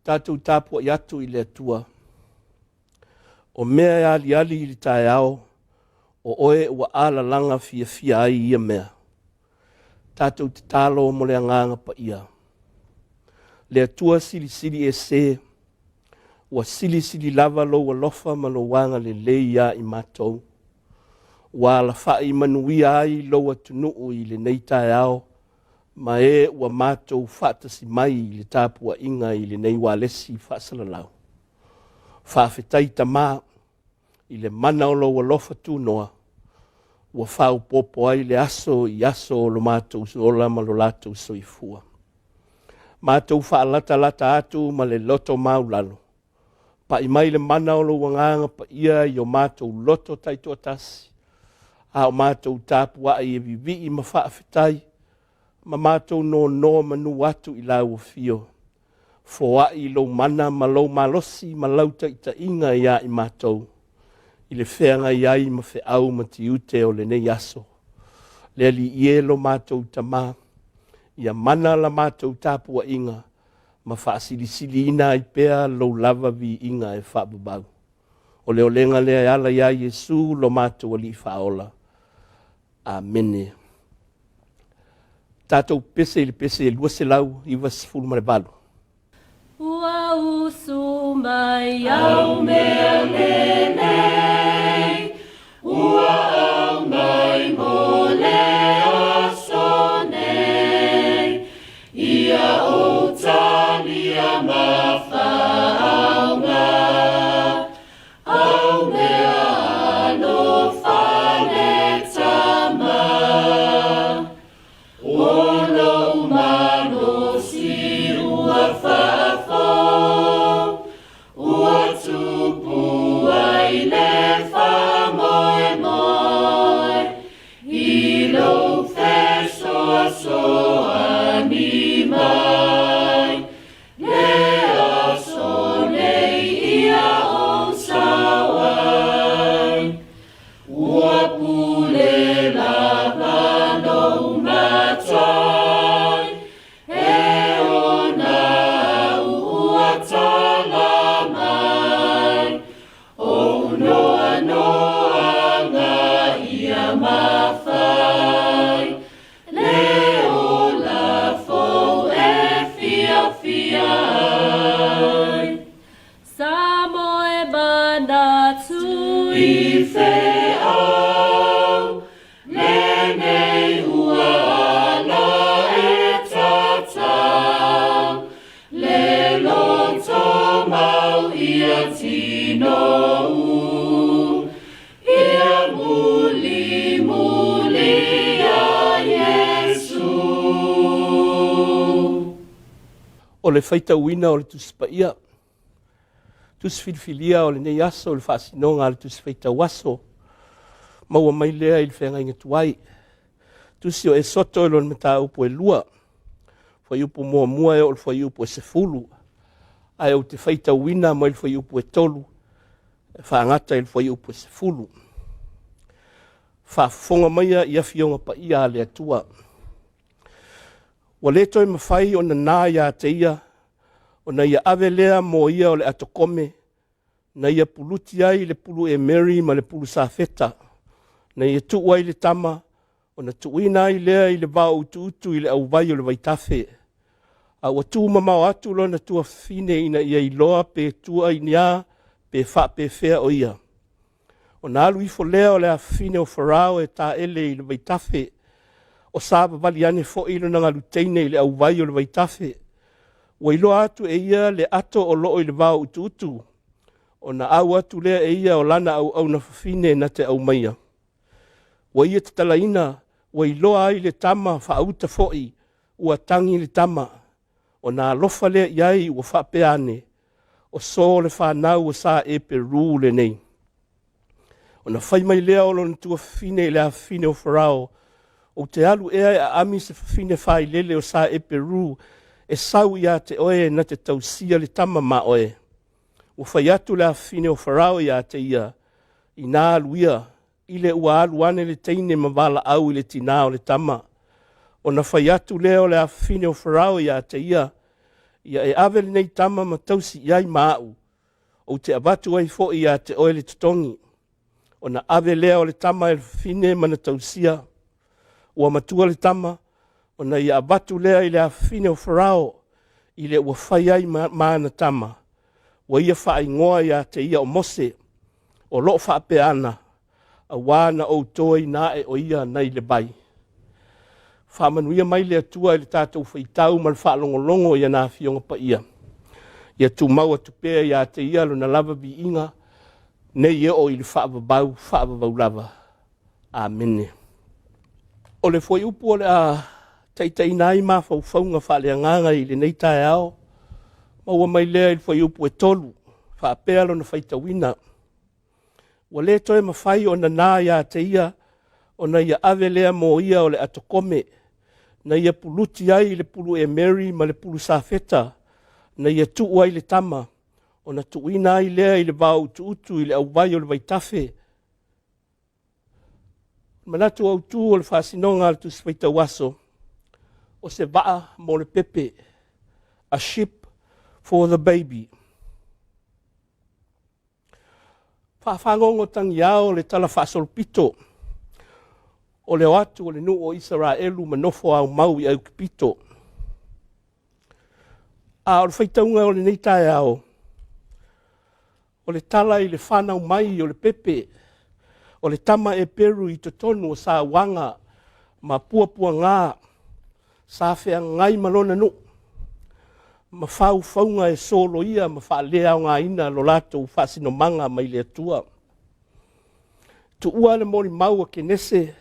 Tatou tapuai atu i le Atua. O mea e aliali i le taeao, o oe ua alalaga fiafia ai ia mea. Tatou tatalo mo le Agaga Paia. Le Atua silisili ese, ua silisili lava lou alofa ma lou agalelei ia i matou. Ua alafai manuia ai lou atunuu i lenei taeao ma e ua matou faatasi mai i le tapuaiga i lenei ualesi faasalalau. Faafetai Tama i le mana o lou alofa tunoa ua faaopoopo ai le aso i aso o lo matou ola ma lo latou soifua. Matou faalatalata atu ma le loto maulalo, pai mai le mana o lou Agaga Paia i o matou loto taitoatasi, a o matou tapuai e vivii ma faafetai, ma matou nono manu atu i lau afio. Foai lou mana ma lou malosi ma lau taitaiga ia i matou, i le feagai ai ma feau ma tiute o lenei aso. Le Alii e lo matou Tama, ia mana la matou tapuaiga ma faasilisiliina ai pea lou lava viiga e faavavau. O le olega lea e ala iā Iesu lo matou Alii Faaola. Amene. Tatou pese i le pese 298. Ua usu mai au mea lenei, ua aumai mo le aso nei, ia ou talia ma faaaoga, au mea alofa le Tama. O lou malosi ua faafou, ua tupu ai le faamoemoe, i lou fesoasoani mai, le aso nei ia ou sao ai. Ua pule lava lou matai, e ona au ua tala mai, Ou noanoaga ia mafai, le ola fou e fiafia ai. Sa moe manatu i feau, lenei ua ala e tatau, le loto mau ia tinou, ia mulimuli ia Iesu. O le faitauina o le Tusi Paia. Tusi filifilia o lenei aso i le faasinoga a le Tusi Faitau Aso, maua mai lea i le feagaiga tuai. Tusi o Esoto i lona mataupu e 2, fuaiupu muamua e oo i le fuaiupu e 10, ae ou te faitauina mai le fuaiupu e 3 e faagata i le fuaiupu e 10. Faafofoga maia i afioga paia a le Atua. Ua le toe mafai ona na ia te ia ona ia ave lea mo ia o le atokome, na ia puluti ai le pulu emeri ma le pulu safeta, na ia tuu ai le tama, ona tuuina ai lea i le vao utuutu i le auvai o le vaitafe. A ua tumamao atu lona tuafafine ina ia iloa pe tua i ni a pe faapefea o ia. Ona alu ifo lea o le afafine o Farao e taele i le vaitafe, o savavali ane foi lona galu teine i le auvai o le vaitafe. Ua iloa atu e ia le ato o loo i le vao utuutu, ona au atu lea e ia o lana auauna fafine na te aumaia. Ua ia tatalaina, ua iloa ai le tama faauta foi, ua tagi le tama. Ona alofa lea i ai ua faapea ane, O so le fanau o sa Eperu lenei. Ona fai mai lea o lona tuafafine i le afafine o Farao, Ou te alu ea e aami se fafine failele o sa Eperu e sau ia te oe na te tausia le tama ma oe. Ua fai atu le afafine o Farao ia te ia, Inā alu ia, i le ua alu ane le teine ma valaau i le tinā o le tama. Ona fai atu lea o le afafine o Farao ia te ia, Ia e ave lenei tama ma tausi i ai ma a'u, ou te avatu ai foi ia te oe le totogi. Ona ave lea o le tama e le fafine ma na tausia. Ua matua le tama, ona ia avatu lea i le afafine o Farao, i le ua fai ai ma ana tama, ua ia faaigoa ia te ia o Mose, o loo faapea ana, auā na ou toeina ae o ia nai le vai. Faamanuia mai le Atua i le tatou faitau ma le faalogologo i ana Afioga Paia. Ia tumau atu pea ia te ia lona lava viiga, nei e oo i le faavavau, faavavau lava. Amene. O le fuaiupu o le a taitaiina ai mafaufauga faaleagaga i lenei taeao, maua mai lea i le fuaiupu e 3, faapea lona faitauina. Ua le toe mafai ona na ia te ia, ona ia ave lea moia o le atokome, na ia puluti ai i le pulu emeri ma le pulu safeta, na ia tuu ai le tama, ona tuuina ai lea i le vao utuutu i le auvai o le vaitafe. Manatu autu o le faasinoga a le Tusi Faitau Aso, o se vaa mo le pepe, a ship for the baby. Faafagogo tagiao le tala faasolopito o le o atu o le nuu o Isaraelu ma nofo aumau i Aikupito. A o le faitauga o lenei taeao, o le tala i le fanau mai o le pepe, o le tama Eperu i totonu o sauaga ma puapuagā sa feagai ma lona nuu, ma faufauga e soloia ma faaleaogaina lo latou faasinomaga mai le Atua. Tuua le molimau a Kenese,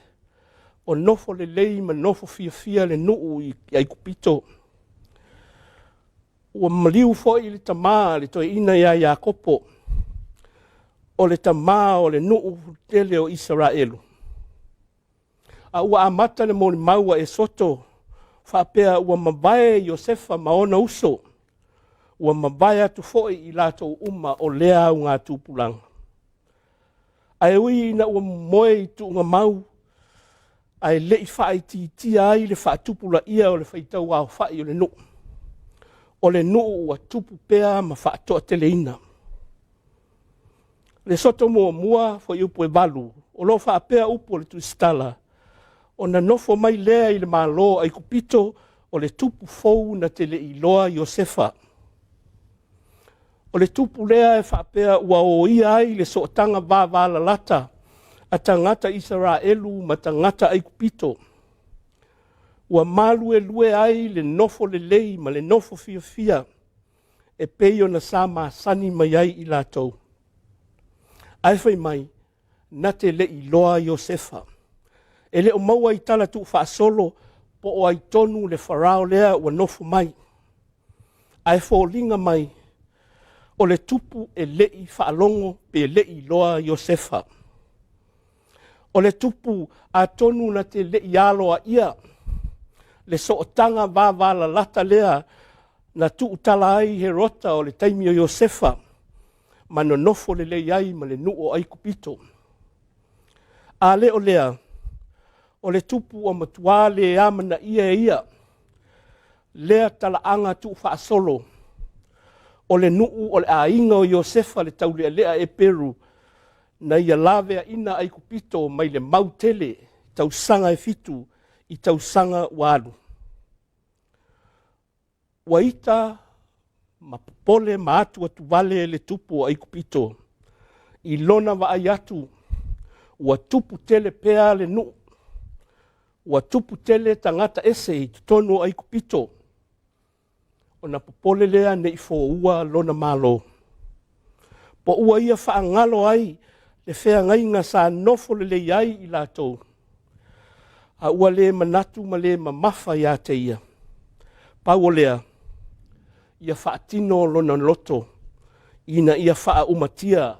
o nofo lelei ma nofo fiafia le nuu i Aikupito. Ua maliu foi le tamā le toeaina ia Iakopo, o le tamā o le nuu tele o Isaraelu. A ua amata le molimau a Esoto, faapea ua mavae Iosefa ma ona uso, ua mavae atu foi i latou uma o lea augatupulaga. Ae ui ina ua momoe i tuugamau, ae le i faaitiitia ai le faatupulaia o le faitau aofai o le nuu. O le nuu ua tupu pea ma faatoateleina. Le soto muamua, fuaiupu e 8, o lo o faapea upu o le Tusitala, ona nofo mai lea i le Malo o Aikupito o le tupu fou na te le iloa Iosefa. O le tupu lea e faapea ua oia ai le sootaga vavalalata a tagata Isaraelu ma tagata Aikupito. Ua maluelue ai le nofo lelei ma le nofo fiafia e pei ona sa masani mai ai i latou. Ae fai mai, na te le iloa Iosefa. E le o maua i tala tuufaasolo po o ai tonu le Farao lea ua nofo mai. Ae foliga mai o le tupu e le i faalogo pe le i iloa Iosefa. O le tupu atonu na te le i aloaia le sootaga vavalalata lea na tuutala ai Herota o le taimi o Iosefa ma nonofo lelei ai ma le nuu o Aikupito. A le o lea, o le tupu ua matuā le amanaia e ia lea talaaga tuufaasolo o le nuu o le aiga o Iosefa le taulealea Eperu na ia laveaina Aikupito mai le mau tele tausaga e 7 i tausaga ua alu. Ua ita ma popole ma atuatuvale le tupu o Aikupito i lona vaai atu ua tupu tele pea le nuu, ua tupu tele tagata ese i totonu o Aikupito, ona popole lea ne i foua lona Malo. Po ua ia faagalo ai le feagaiga sa nofo lelei ai i latou, a ua le manatu ma le mamafa ia te ia. Pau o lea, ia faatino lona loto ina ia faaumatia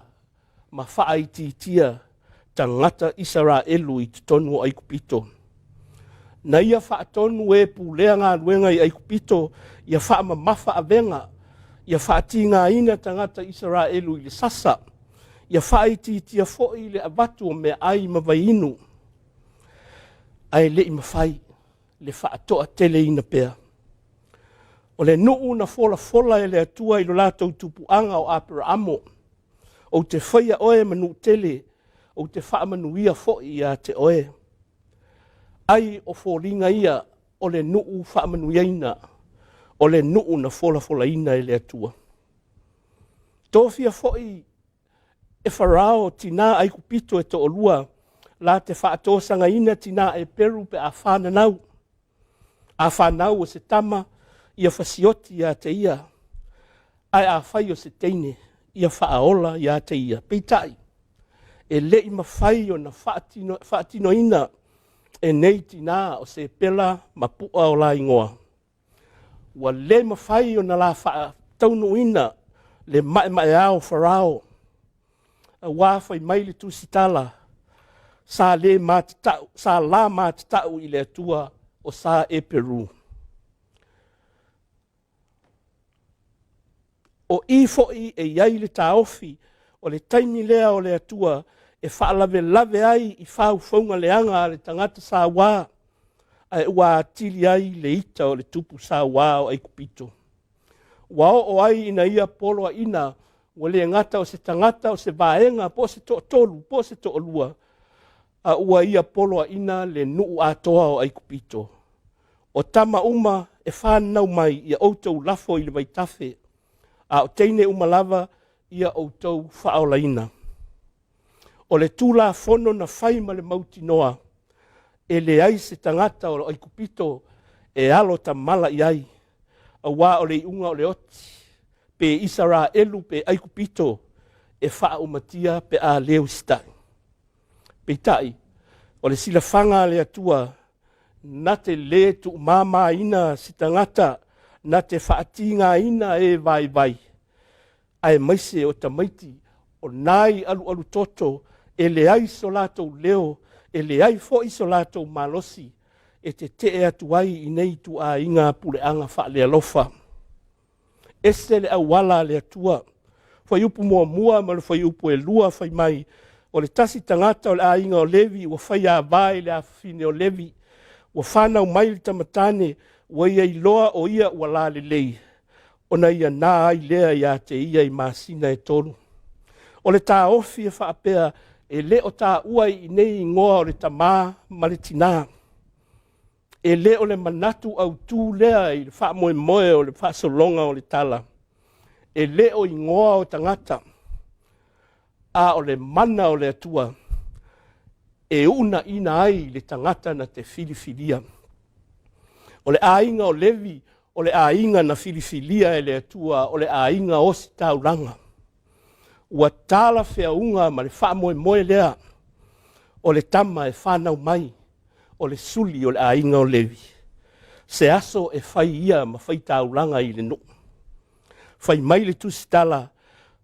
ma faaitiitia tagata Isaraelu i totonu o Aikupito. Na ia faatonu e pulea galuega i Aikupito ia faamamafa avega, ia faatigaina tagata Isaraelu i le sasa, ia faaitiitia foi le avatu o meaai ma vaiinu, ae le i mafai le faatoateleina pea. O le nuu na folafola e le Atua i lo latou tupuaga o Aperaamo. Ou te faia oe ma nuu tele, ou te faamanuia foi ia te oe. Ai o foliga ia o le nuu faamanuiaina, o le nuu na folafolaina e le Atua. Tofia foi e Farao tinā Aikupito e toalua la te faatosagaina tinā Eperu pe a fananau. A fanau o se tama, ia fasioti ia te ia, ae afai o se teine, ia faaola ia te ia. Peitai, e le i mafai ona faatino, faatinoina e nei tinā o Sepela ma Pua o la igoa. Ua le mafai ona la faataunuuina le maemaea o Farao, auā fai mai le tusitala, sa le matatau, sa la matatau i le Atua o sa Eperu. O i foi e i ai le taofi o le taimi lea o le Atua e faalavelave ai i faufauga leaga a le tagata sauā, ae ua atili ai le ita o le tupu sauā o Aikupito. Ua oo ai ina ia poloaiina ua le gata o se tagata, o se vaega, po o se toatolu, po o se toalua, a ua ia poloaiina le nuu atoa o Aikupito. O tama uma e fananau mai ia outou lafo i le vaitafe, a o teine uma lava ia outou faaolaina. O le Tulafono na fai ma le mautinoa, e leai se tagata o Aikupito e alo tamala i ai, auā o le iuga o le oti, pe Isaraelu pe Aikupito, e faaumatia pe a le usitai. Peitai, o le silafaga a le Atua, na te lē tuumamaina se tagata na te faatigaina e vaivai, aemaise o tamaiti o nai alualu toto e leai so latou leo, e leai foi so latou malosi e tetee atu ai i nei ituaiga puleaga faalealofa. Ese le auala a le Atua. Fuaiupu muamua ma le fuaiupu e lua fai mai, o le tasi tagata o le aiga o Levi ua faia ava i le afafine o Levi, ua fanau mai le tamatane, ua ia iloa o ia ua lalelei, ona ia na ai lea ia te ia i masina e tolu. O le taofi e faapea e le o taua i inei igoa o le tamā ma le tinā. E le o le manatu autū lea i le faamoemoe o le faasologa o le tala. E le o igoa o tagata, a o le mana o le Atua e uunaina ai le tagata na te filifilia. O le aiga o Levi, o le aiga na filifilia e le Atua, o le aiga ositaulaga. Ua talafeauga ma le faamoemoe lea o le tama e fanau mai o le suli o le aiga o Levi. Se aso e fai ia ma faitaulaga i le nuu. Fai mai le tusitala,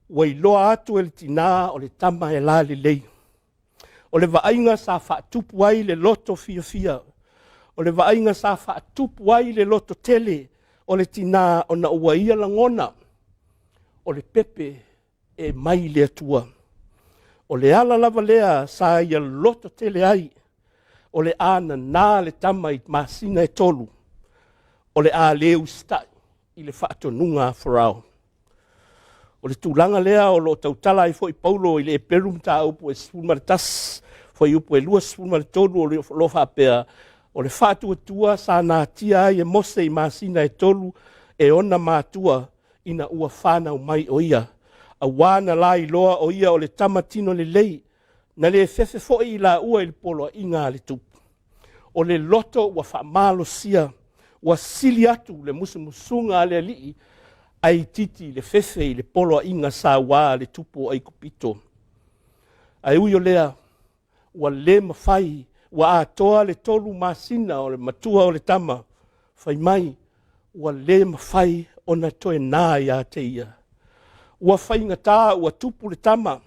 ua iloa atu e le tinā o le tama e lalelei. O le vaaiga sa faatupu ai le loto fiafia, o le vaaiga sa faatupu ai le loto tele o le tinā ona ua ia lagona o le pepe e mai le Atua. O le ala lava lea sa ia loto tele ai, o le a nanā le tama i masina e tolu, o le a le usitai i le faatonuga a Farao. O le tulaga lea o lo o tautala ai foi Paulo i le Eperu mataupu e 11, fuaiupu e 23 o lo o faapea, o le faatuatua sa natia ai e Mose i masina e tolu e ona matua ina ua fanau mai o ia, auā na lailoa o ia o le tama tino lelei, na le fefe foi i laua i le poloaiga a le tupu. O le loto ua faamalosia, ua sili atu le musumusuga a le alii, ae itiiti le fefe i le poloaiga sauā a le tupu o Aikupito. Ae ui o lea, ua le mafai, ua atoa le tolu masina o le matua o le tama, fai mai, ua le mafai ona toe na ia te ia. Ua faigata ua tupu le tama,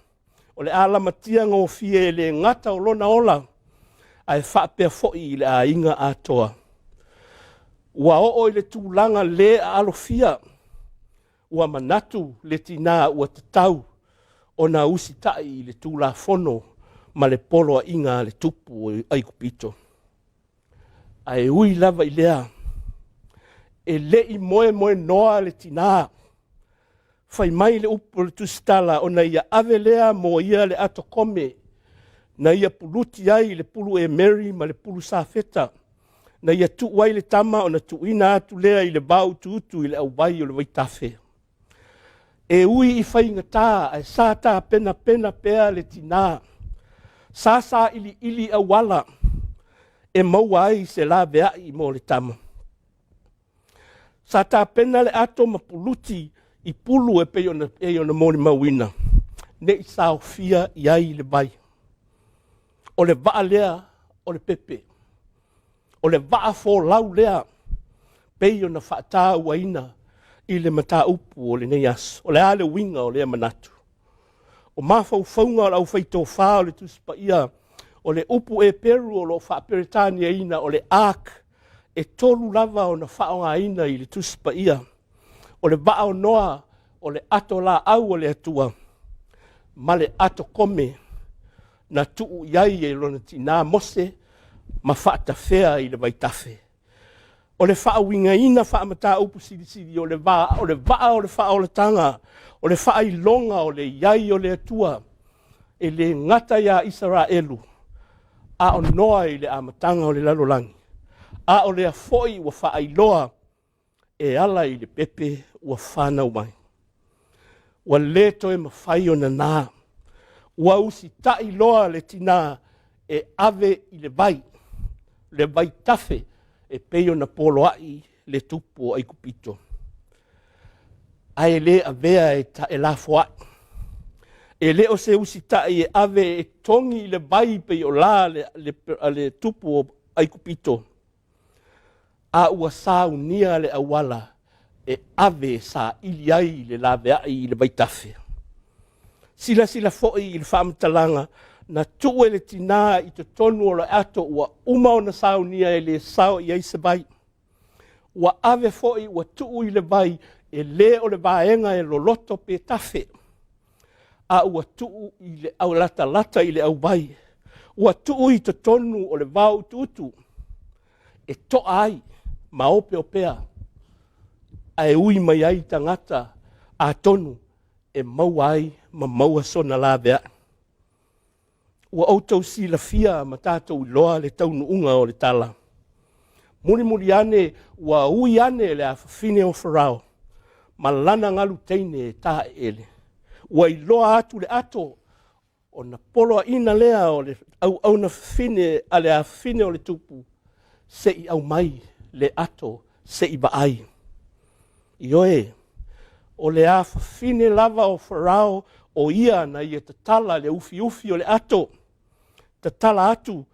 o le a lamatia gofie e le gata o lona ola, ae faapea foi i le aiga atoa. Ua oo i le tulaga le aalofia, ua manatu le tinā ua tatau ona usitai i le Tulafono ma le poloaiga a le tupu o Aikupito. Ae ui lava i lea, E le i moemoenoa le tinā. Fai mai le upu o le tusitala, ona ia ave lea mo ia le ato kome, na ia puluti ai le pulu emeri ma le pulu safeta, na ia tuu ai le tama ona tuuina atu lea i le vao utuutu i le auwai o le vaitafe. E ui i faigata, ae sa tapenapena pea le tinā. Sa sailiili auala e maua ai se laveai mo le tama. Sa tapena le ato ma puluti i pulu e pei ona, pei ona molimauina, ne i saofia i ai le vai. O le vaa lea o le pepe. O le vaa folau lea pei ona faatauaina i le mataupu o lenei aso. O le a le uiga o lea manatu? O mafaufauga o le aufaitofa o le Tusi Paia, o le upu Eperu o lo o faaperetaniaina o le ark, e tolu lava ona faaaogaina i le Tusi Paia. O le vaa o Noa, o le ato laau a le Atua, ma le ato kome na tuu i ai e lona tinā Mose ma faatafea i le vaitafe. O le faauigaina faamataupu silisili o le vaa o le vaa o le faaolataga, o le faailoga o le i ai o le Atua, e le gata iā Isaraelu, a o Noa i le amataga o le lalolagi, a o lea foi ua faailoa e ala i le pepe ua fanau mai. Ua le toe mafai ona nā. Ua usitai loa le tinā e ave i le vai, le vaitafe e pei ona poloai le tupu o Aikupito. Ae le avea e, ta, e lafoai. E le o se usitai e ave e togi i le vai pei o la le, le, le tupu o Aikupito, a ua saunia le auala e ave e saili ai le laveai i le vaitafe. Silasila foi i le faamatalaga na tuu e le tinā i totonu o le ato ua uma ona saunia e le sao i ai se vai. Ua ave foi ua tuu i le vai e le o le vaega e loloto pe tafe, a ua tuu i le latalata i le auvai. Ua tuu i totonu o le vao utuutu e toa ai ma opeopea, ae ui mai ai tagata atonu e maua ai ma maua sona laveai. Ua outou silafia ma tatou iloa le taunuuga o le tala. Mulimuli ane ua ui ane le afafine o Farao ma lana galu teine e taeele. Ua iloa atu le ato ona poloaiina lea o le auauna fafine a le afafine o le tupu se i aumai le ato se i vaai. Ioe, o le afafine lava o Farao o ia na ia tatala le ufiufi o le ato, tatala atu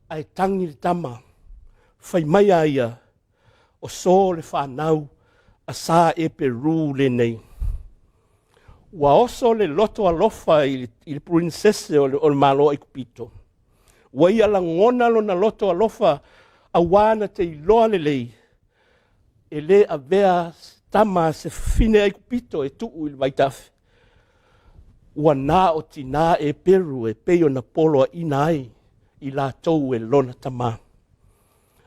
ae tagi le tama. Fai mai a ia, o so le fanau a Sa Eperu lenei. Ua oso le loto alofa i le, i le purinsese o le, o le Malo Aikupito. Ua ia lagona lona loto alofa auā na te iloa lelei e lē avea se tama a se fafine Aikupito e tuu i le vaitafe. Ua na o tinā Eperu e pei ona poloaiina ai i latou e lona tamā.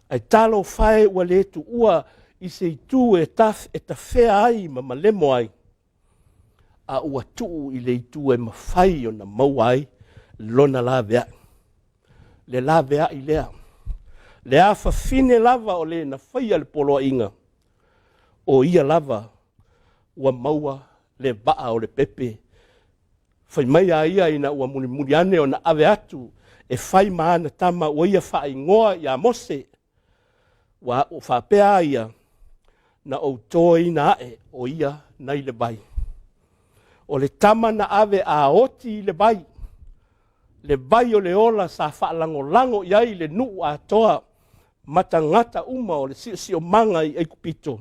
Ae talofa e ua lē tuua i se itu e, taf, e tafea ai ma malemo ai, a ua tuu i le itu e mafai ona maua ai lona laveai. Le laveai lea, le afafine lava o le na faia le poloaiga, o ia lava ua maua le vaa o le pepe. Fai mai a ia ina ua mulimuli ane ona ave atu e fai ma ana tama ua ia faaigoa iā Mose, ua faapea a ia, na ou toaina ae o ia nai le vai. O le tama na ave a oti i le vai, le vai o le ola sa faalagolago i ai le nuu atoa ma tagata uma o le siosiomaga i Aikupito,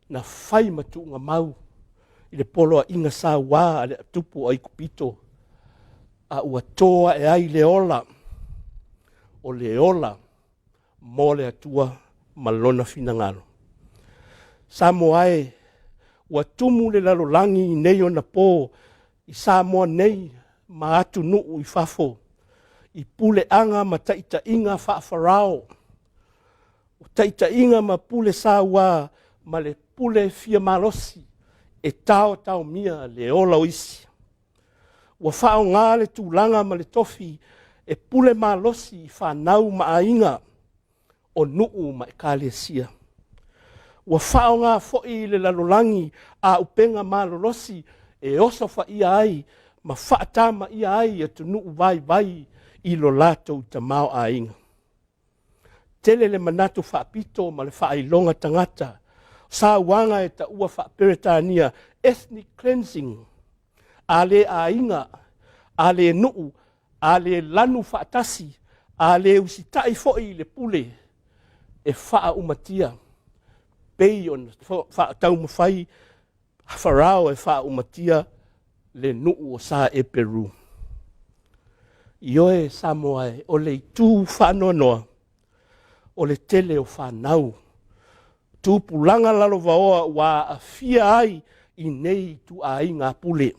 na fai ma tuugamau i le poloaiga sauā a le tupu o Aikupito, a ua tō ae ai le ola, o le ola mo le Atua ma lona finagalo. Samoa e, ua tumu le lalolagi i nei ona pō i Samoa nei ma atunuu i fafo, i puleaga ma taitaiga faa-Farao. Taitaiga ma pule saua ma le pule fia malosi e taotaomia le ola o isi. Ua faaaoga le tulaga ma le tofi e pule malosi i fanau ma aiga o nuu ma ekalesia. Ua faaaoga foi le lalolagi auupega malolosi e osofaia ai ma faatamaia ai atunuu vaivai i lo latou tamaoaiga. Tele le manatu faapito ma le faailoga tagata, sauaga e taua faa-Peretania ethnic cleansing, a le aiga, a le nuu, a le lanu faatasi, a le usitai foi i le pule e faaaumatia, pei ona faataumafai Farao e faaumatia le nuu o Sa Eperu. Ioe Samoa e, o le itu faanoanoa, o le tele o fanau, tupulaga lalovaoa ua aafia ai i nei ituaiga pule.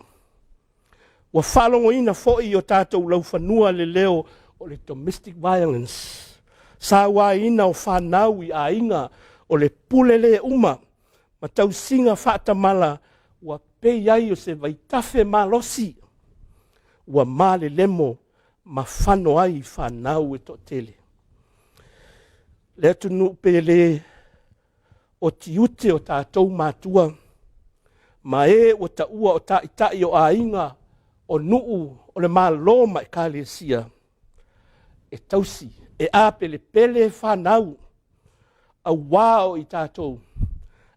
Ua faalogoina foi i o tatou laufanua le leo o le domestic violence, sauaina o fanau i aiga, o le pule le uma ma tausiga faatamala ua pei ai o se vaitafe malosi ua malelemo ma fano ai fanau e toatele. Le atunuu pele, o tiute o tatou matua ma e ua taua o taitai o aiga, o nuu, o le Malo ma Ekalesia, e tausi, e apelepele fanau, auā o i tatou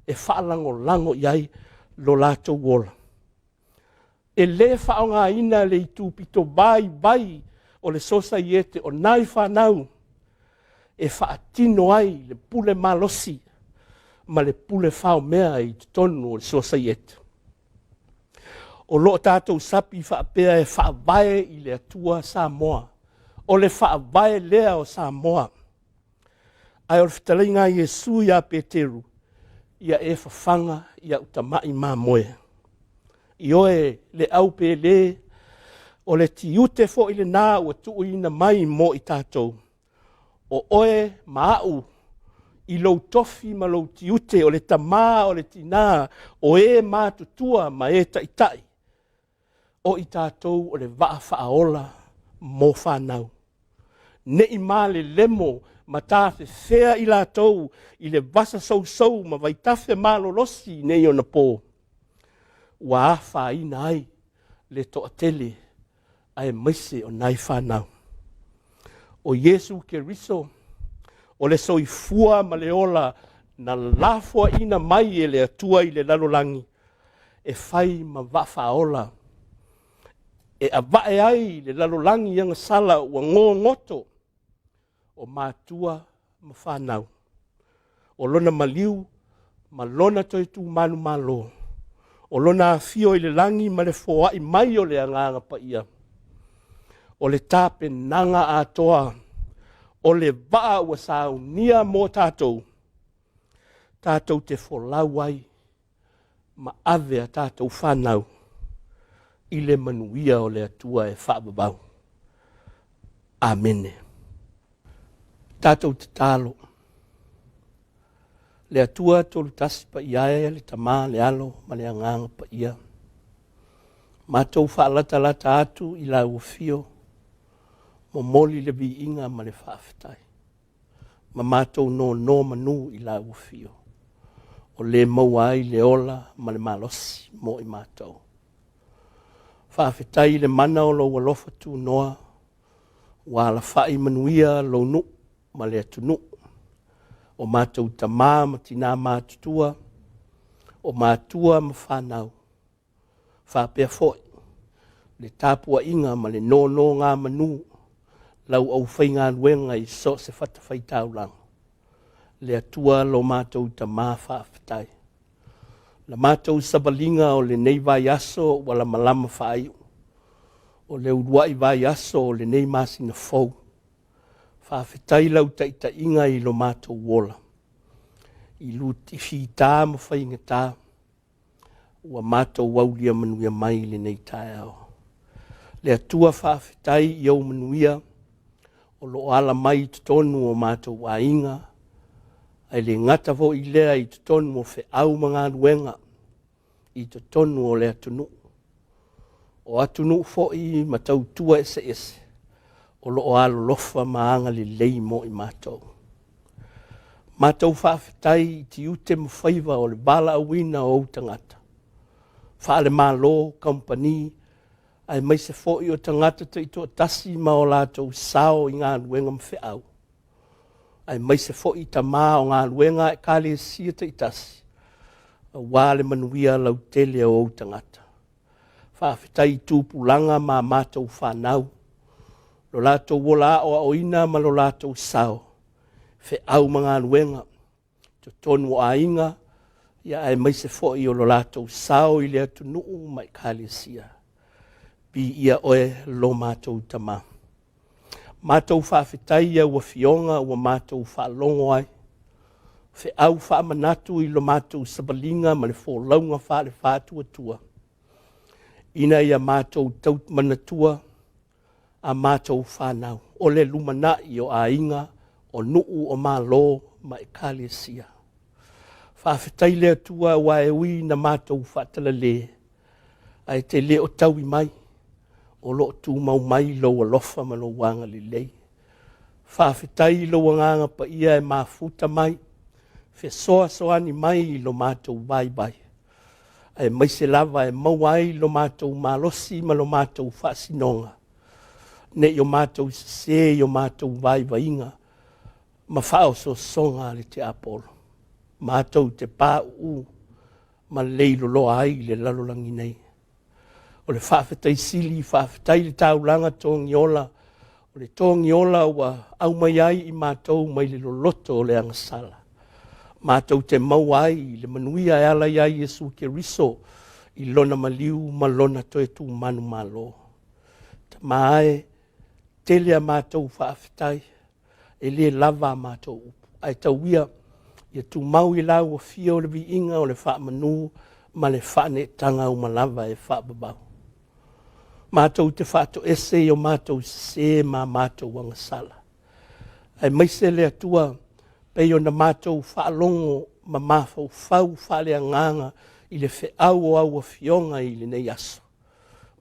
e faalagolago i ai lo latou ola. E le faaaogaina le itupito vaivai o le sosaiete o nai fanau e faatino ai le pule malosi ma le pule faomea i totonu o le sosaiete. O lo o tatou sapi faapea e faavae i le Atua Samoa. O le faavae lea o Samoa. Ae o le fetalaiga a Iesu ia Peteru, ia e fafaga i au tamai mamoe. Ioe, le aupele, o le tiute foi lena ua tuuina mai mo i tatou, o oe ma au i lou tofi ma lou tiute o le tamā o le tinā, o e matutua ma e taitai, o i tatou o le vaa faaola mo fanau. Ne i malelemo ma tafefea i latou i le vasa sousou ma vaitafe malolosi i nei ona po, ua afaina ai le toatele aemaise o nai fanau. O Iesu Keriso, o le soifua ma le ola na lafoaiina mai e le Atua i le lalolagi e fai ma vaa faaola e avae ai le lalolagi agasala ua gogoto o matua ma fanau. O lona maliu ma lona toe tu manumalo, o lona afio i le lagi ma le foai mai o le Agaga Paia, o le tapenaga atoa o le vaa ua saunia mo tatou, tatou te folau ai ma ave a tatou fanau i le manuia o le Atua e faavavau. Amene. Tatou tatalo. Le Atua Tolutasi Paia e, le Tama, le Alo ma le Agaga Paia, matou faalatalata atu i lau afio, momoli le viiga ma le faafetai, ma matou nonomanu i lau afio, o le maua ai le ola ma le malosi mo i matou. Faafetai i le mana o lou alofa tunoa, ua alafai manuia lou nuu ma le atunuu, o matou tamā ma tinā matutua, o matua ma fanau, faapea foi le tapuaiga ma le nonogamanu lau aufaigaluega i so o se fatafaitaulaga. Le Atua lo matou Tamā faafetai. La matou savaliga o lenei vaiaso ua lamalama faaiu, o le uluai vaiaso o lenei masina fou. Faafetai lau taitaiga i lo matou ola, i luti fita ma faigata, ua matou aulia manuia mai i lenei taeao. Le Atua faafetai i ou manuia o lo o ala mai i totonu o matou aiga. Ae le gata foi i lea i totonu o feau ma galuega i totonu o le atunuu. O atunuu foi ma tautua eseese o lo o alolofa ma agalelei mo i matou. Matou faafetai i tiute ma faiva o le valaauina o ou tagata, faale-Malo, kamupani, aemaise foi o tagata taitoatasi ma o latou sao i galuega ma feau, aemaise foi tama o galuega a Ekalesia taitasi, aua le manuia lautele o ou tagata. Faafetai i tupulaga ma a matou fanau, lo latou ola aoaoina ma lo latou sao, feau ma galuega, totonu o aiga, ia aemaise foi o lo latou sao i le atunuu ma Ekalesia. Viia oe lo matou Tama. Matou faafetai i au afioga ua matou faalogo ai, feau faamanatu i lo matou savaliga ma le folauga faale-faatuatua, ina ia matou tau manatua a matou fanau, o le lumanai o aiga, o nuu, o malo ma ekalesia. Faafetai le Atua aua e ui ina matou faatalale, ae e te le o taui mai, o lo o tumau mai lou alofa ma lou agalelei. Faafetai i lou Agaga Paia e mafuta mai, fesoasoani mai i lo matou vaivai, aemaise lava e maua ai lo matou malosi ma lo matou faasinoga, ne i o matou sese i o matou vaivaiga ma faaosoosoga a le tiapolo, matou te pauu ma leiloloa ai i le lalolagi nei. O le faafetai sili, faafetai le taulaga togiola, o le togiola ua aumai ai i matou mai le loloto o le agasala, matou te maua ai le manuia e ala ia Iesu Keriso i lona maliu ma lona toe tumanu malo. Tama e, tele a matou faafetai, e le lava a matou upu, ae tau ia ia tumau i lau afio le viiga o le faamanu ma le faaneetaga uma lava e faavavau. Matou te faatoese i o matou sese ma a matou agasala, aemaise le Atua pei ona matou faalogo ma mafaufau faaleagaga i le feau o au afioga i lenei aso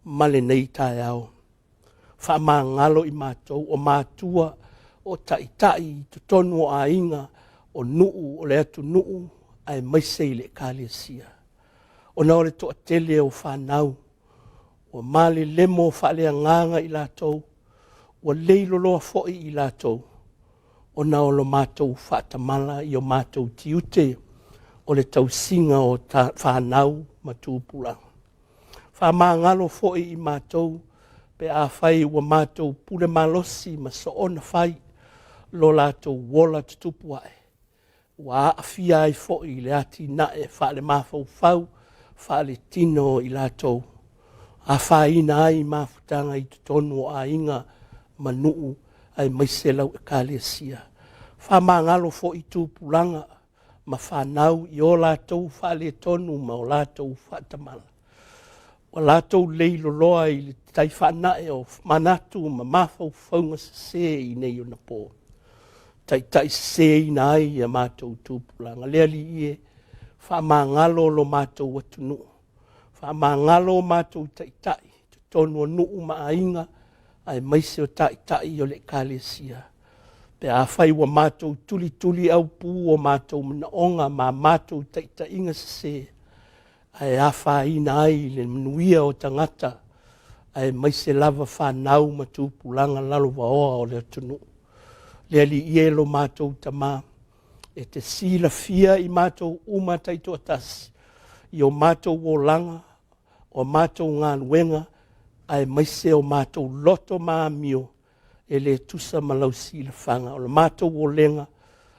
ma lenei taeao. Faamagalo i matou o matua, o taitai i totonu o aiga, o nuu, o le atunuu, aemaise i le Ekalesia. Ona o le toatele o fanau ua malelemo faaleagaga i latou, ua leiloloa foi i latou, ona o lo matou faatamala i o matou tiute o le tausiga o fanau ma tupulaga. Faamagalo foi i matou pe afai ua matou pule malosi ma soona fai lo latou ola tutupu ae, ua aafia ai foi le atinae faalemafaufau, faaletino o i latou, afaina ai mafutaga i totonu o aiga ma nuu aemaise lau Ekalesia. Faamagalo foi tupulaga ma fanau i o latou faaletonu ma o latou faatamala, ua latou leiloloa i le tai faanae o manatu ma mafaufauga sese i nei ona po, taitaiseseina ai a matou tupulaga. Le Alii e, faamagalo lo matou atunuu, faamagalo o matou taitai i totonu o nuu ma aiga, aemaise o taitai o le Ekalesia, pe afai ua matou tulituliaupu o matou manaoga ma a matou taitaiga sese, ae afaina ai le manuia o tagata, aemaise lava fanau ma tupulaga lalovaoa o le atunuu. Le Alii e lo matou Tama, e te silafia i matou uma taitoatasi, i o matou olaga, o matou galuega, aemaise o matou loto ma amio, e le tusa ma lau silafaga. O le matou olega,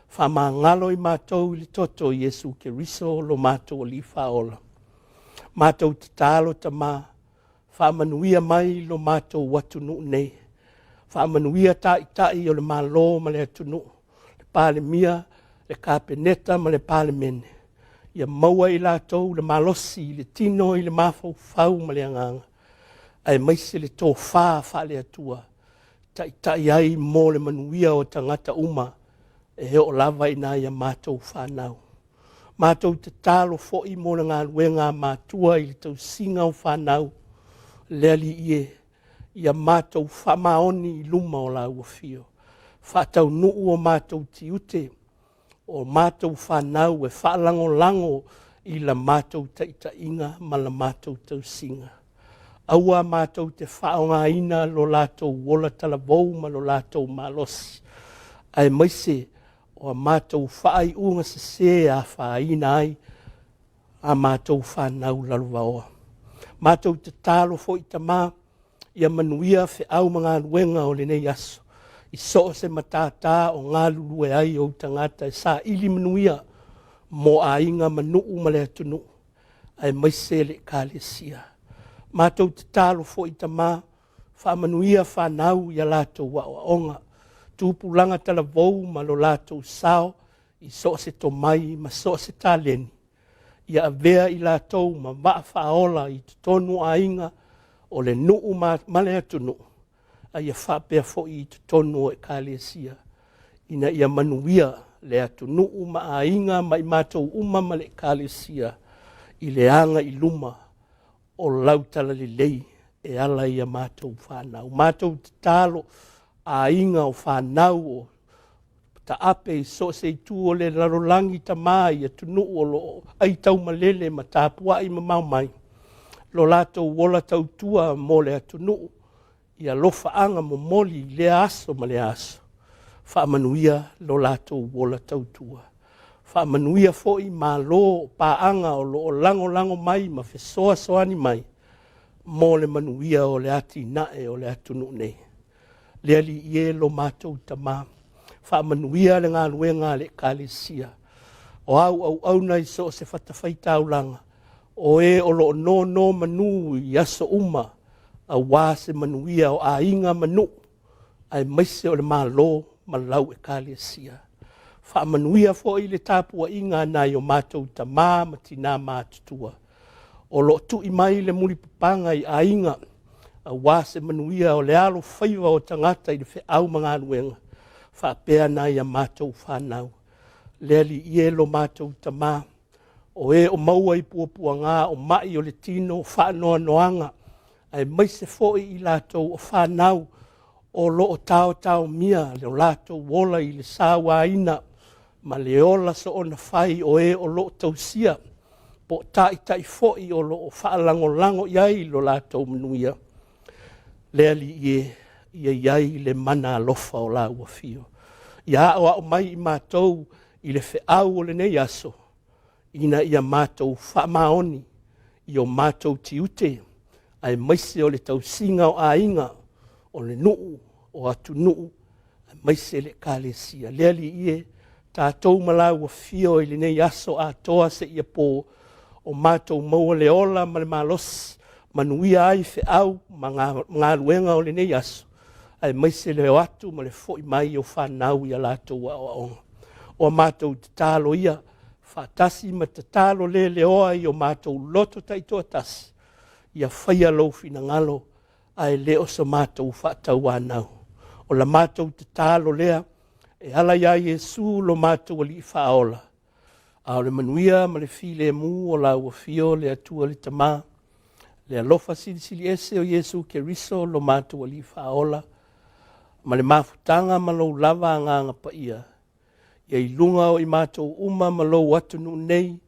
faamagalo i matou i le toto o Iesu Keriso lo matou Alii Faaola. Matou tatalo Tama, faamanuia mai lo matou atunuu nei, faamanuia Taitai o le Malo ma le atunuu, le Palemia, le Kapeneta ma le Palemene, ia maua e i latou le malosi i le tino i le mafaufau ma le agaga, aemaise le tofa faale-Atua e taitai ai mo le manuia o tagata uma. e oo lava i nai a matou fanau. Matou tatalo foi mo le galuega a matua i le tausiga o fanau, le Alii e, ia matou faamaoni i luma o lau afio, faataunuu o matou tiute, o matou fanau e faalagolago i la matou taitaiga ma la matou tausiga. Aua matou te faaaogaina lo latou ola talavou ma lo latou malosi, aemaise o a matou faaiuga sesē e afaina ai a matou fanau lalovaoa. Matou tatalo foi Tama, ia manuia feau ma galuega o lenei aso, i so o se matata o galulue ai ou tagata e saili manuia mo aiga ma nuu ma le atunuu, aemaise le Ekalesia. Matou tatalo foi Tama, faamanuia fanau i a latou aoaoga, tupulaga talavou ma lo latou sao i so o se tomai ma so o se taleni, ia avea i latou ma vaa faaola i totonu o aiga, o le nuu ma le atunuu, a ia faapea foi i totonu o Ekalesia, ina ia manuia le atunuu ma aiga ma i matou uma ma le Ekalesia i le aga i luma o lau talalelei e ala i a matou fanau. Matou tatalo, aiga o fanau o taape i so o se itu o le lalolagi, Tama, i atunuu o lo o aitaumalele ma tapuai mamao mai, lo latou ola tautua mo le atunuu, i alofaaga momoli i lea aso ma lea aso, faamanuia lo latou ola tautua. Faamanuia foi malo o paaga o lo o lagolago mai ma fesoasoani mai mo le manuia o le atinae o le atunuu nei. Le Alii e lo matou Tama, faamanuia le galuega a le Ekalesia, o au auauna i so o se fatafaitaulaga, o e o lo o nonomanu i aso uma aua se manuia o aiga ma nuu, aemaise o le Malo ma lau Ekalesia. Faamanuia foi le tapuaiga a nai o matou tama ma tina matutua o lo o tui mai le mulipapaga i aiga aua se manuia o le alofaiva o tagata i le feau ma galuega, faapea nai a matou fanau. Le Alii e lo matou Tama, o e o maua i puapuaga, o mai o le tino, faanoanoaga, aemaise foi i latou o fanau o lo o taotaomia lo latou ola i le sauaina ma le ola soona fai o e o lo o tausia, po o taitai foi o lo o faalagolago i ai lo latou manuia. Le Alii e, ia i ai le mana alofa o lau afio. Ia aoao mai i matou i le feau o lenei aso, ina ia matou faamaoni i o matou tiute, aemaise o le tausiga o aiga, o le nuu, o atunuu, aemaise le Ekalesia. Le Alii e, tatou ma lau afio i lenei aso atoa seia po, o matou maua le ola ma le malosi, manuia ai feau ma galuega o lenei aso, aemaise le o atu ma le foi mai o fanau i a latou aoaoga. O a matou tatalo ia, faatasi ma tatalo leleoa i o matou loto taitoatasi, ia faia lou finagalo, ae le o so matou faatauanau. O la matou tatalo lea, e ala iā Iesu lo matou Alii Faaola, a o le manuia ma le filemu o lau afio le Atua le Tama, le alofa silisili ese o Iesu Keriso lo matou Alii Faaola, ma le mafutaga ma lou lava Agaga Paia, ia i luga o i matou uma ma lou atunuu nei,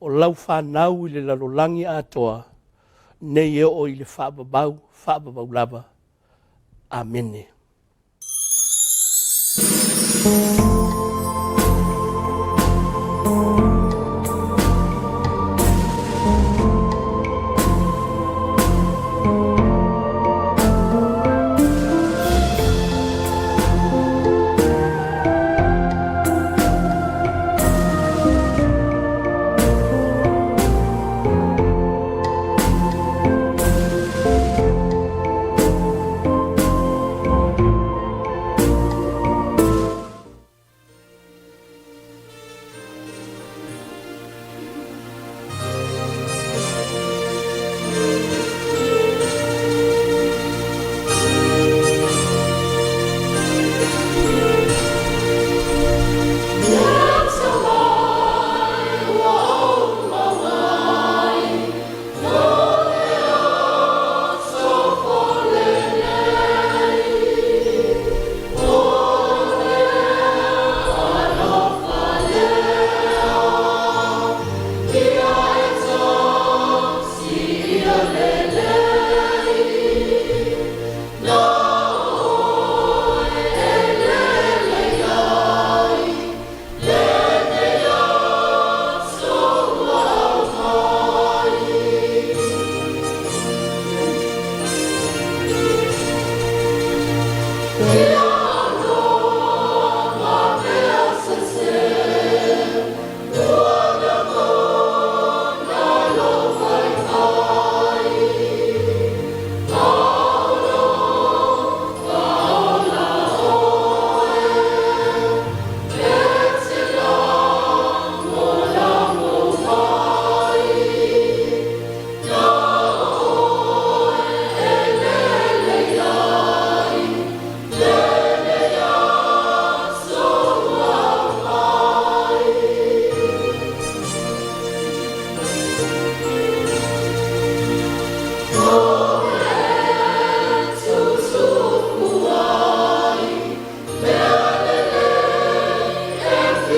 o lau fanau i le lalolagi atoa, nei e oo i le faavavau, faavavau lava. Amene.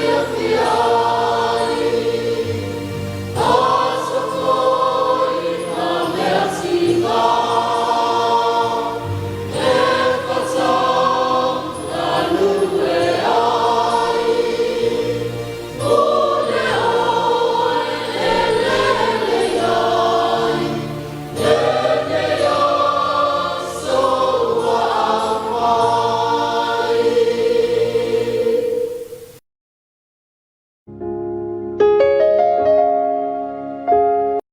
fiafia.